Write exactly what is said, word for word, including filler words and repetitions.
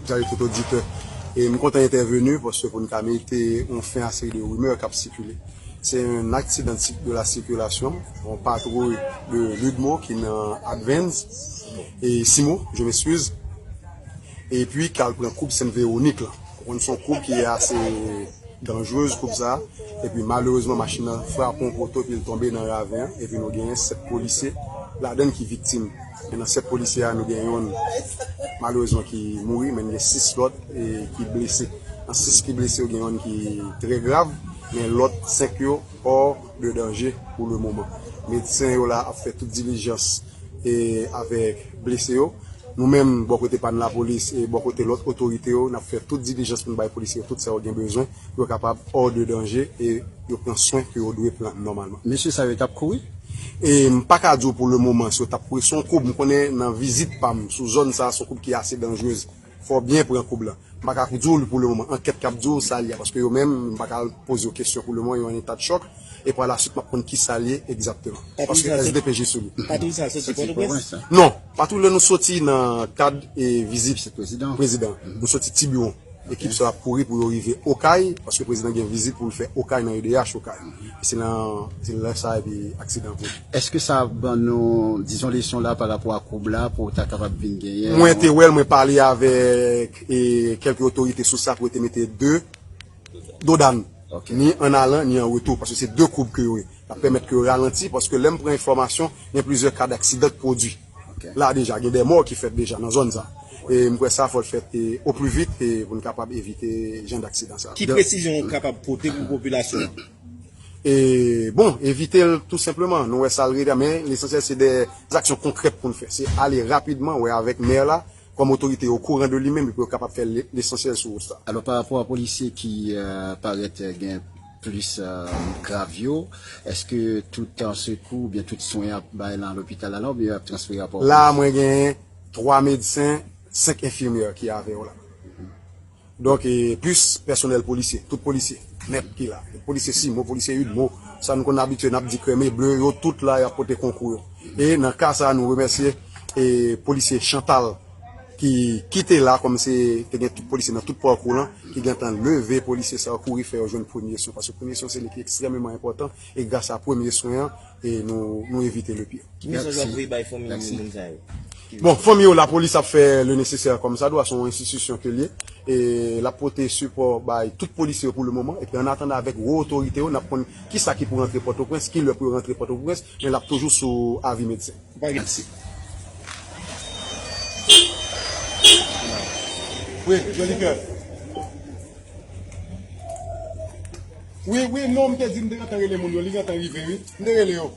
Salut tout auditeur. E m kontan entèveni paske pou n ka mete yon fen a seri de rimè k ap sikile. Se yon aksidan de la sikilasyon, yon patwouy de Ludmo ki nan Advance, e Simo, je m'excuse, epi k al pran koub Sent Vewonik la. Ou konn se yon koub ki ase danjrez, koub sa a. Epi malerezman machin nan frape yon poto epi l tonbe nan raven an, epi nou genyen sèt polisye ladan l ki viktim. Men nan sèt polisye a, nou gen yonn malerezman ki mouri, men n gen sis lòt e ki blese. Nan sis ki blese yo, gen yonn ki trè grav, men lòt senk yo hors de danger pour le moment. Medsen yo la ap fè tout dilijans e avèk blese yo. Nou menm, bò kote pa n lapolis e bò kote lòt otorite yo, n ap fè tout dilijans pou n bay polisye yo tout sa yo gen bezwen pou yo kapab hors de danger e yo pran swen ke yo dwe pran nòmalman. Mesye sa yo t ap kouri? E m pa ka di w pou le moman si yo t ap kouri. Se yon koub, m konnen nan vizit pa m sou zòn sa a, se yon koub ki ase danjrez. Fò w byen pran koub la. M pa ka di w pou le moman. Ankèt k ap di w sa l ye a, paske yo menm, m pa ka poze yo kesyon pou le moman, yo an eta de chòk. E pa la suite, m ap konn ki sa l ye egzakteman. Paske S D P J sou li. Patwouy sa soti Pòtoprens? Non, patwouy la nou soti nan kad e vizit prezidan. Nou soti Tibiwon. Ekip sa ap kouri pou yo rive Okay, paske prezidan gen vizit pou l fè Okay nan E D H Okay. E se nan, se lè sa epi aksidan an pwodui. Èske sa ban nou, dizon, leson la pa rapò a koub la pou w ta kapab vin genyen? Mwen te wè l, mwen pale avèk e, kèlke otorite sou sa pou yo te mete de dodàn, ni an alan, ni an retou, paske se de koub ke yo ye. Sa pèmèt ke yo ralanti, paske lè m pran enfòmasyon, gen plizyè ka daksidan k pwodui la deja, gen de mò ki fèt deja nan zòn sa. E m kwè sa fò l fèt e, o pli vit e, pou n kapab evite jan daksidan sa. Ki presizyon w kapab pote pou popilasyon an? E, bon, evite l tou senpleman. Nou wè sa l rete, men lesansyèl se de aksyon konkrèt pou n fè. Se ale rapidman, wè avèk mè la, kòm otorite yo okouran de li menm, pou yo kapab fè le- lesansyèl sou wout sa. Alò, pa rapò a polisye ki euh, parèt euh, gen plis euh, grav yo, èske tout an sekou oubyen tout swen ap bay nan lopital la, oubyen ap transfere rapò? La, mwen gen twa medsen, senk enfimyè ki avè yo la. Donk, e plis pèsonèl polisye, tout polisye nèt ki la. Polisye Simo, polisye Udmo, sa nou konn abitye, n ap di krèm e ble, yo tout la, y ap pote konkou yo. E nan ka sa a, nou remèsye e polisye Chantal ki kite la, kòm se te gen tout polisye nan tout pakou lan, ki gentan leve polisye sa yo, kouri fè yo jwenn premye swen. Paske premye swen se li ki ekstrèmeman enpòtan, e gras a premye swen an, e nou, nou evite le pire. Ki mesaj w ap voye bay fanmi moun sa yo? Bon, fanmi yo, lapolis ap fè le nesesè kòm sa dwa, se yon enstitisyon ke l ye. E l ap pote sipò bay tout polisye yo pou le moman. Epi an atandan avèk wo otorite yo, n ap konn kisa ki pou rantre Pòtoprens, ki lè pou yo rantre Pòtoprens, men l ap toujou sou avi medsen. Mèsi. Wi, Jolikè. Wi, wi, non, m te di m te gentan rele moun yo, li gentan rive, wi. M te rele yo.